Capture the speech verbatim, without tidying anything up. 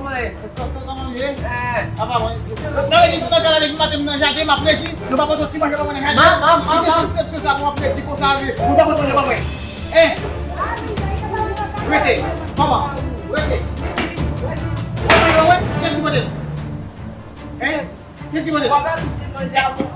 kòman ye? Kò-, kò-, kòman ye? Eh. Apa mwen? Nan redi, nan gala de maten, nan jaden, m ap redi. Nou pa pote ti manje ba mwen nan jaden. Mam, mam, mam, mam. Kite sou sèt sou sa pou m ap redi konsa, nou pa pote manje ba mwen. Hein? Rete. Kòman? Rete. Kòman yo, wè? Kiyès ki pote? Hein? Kiyès ki pote? Papa, m di manje a bon.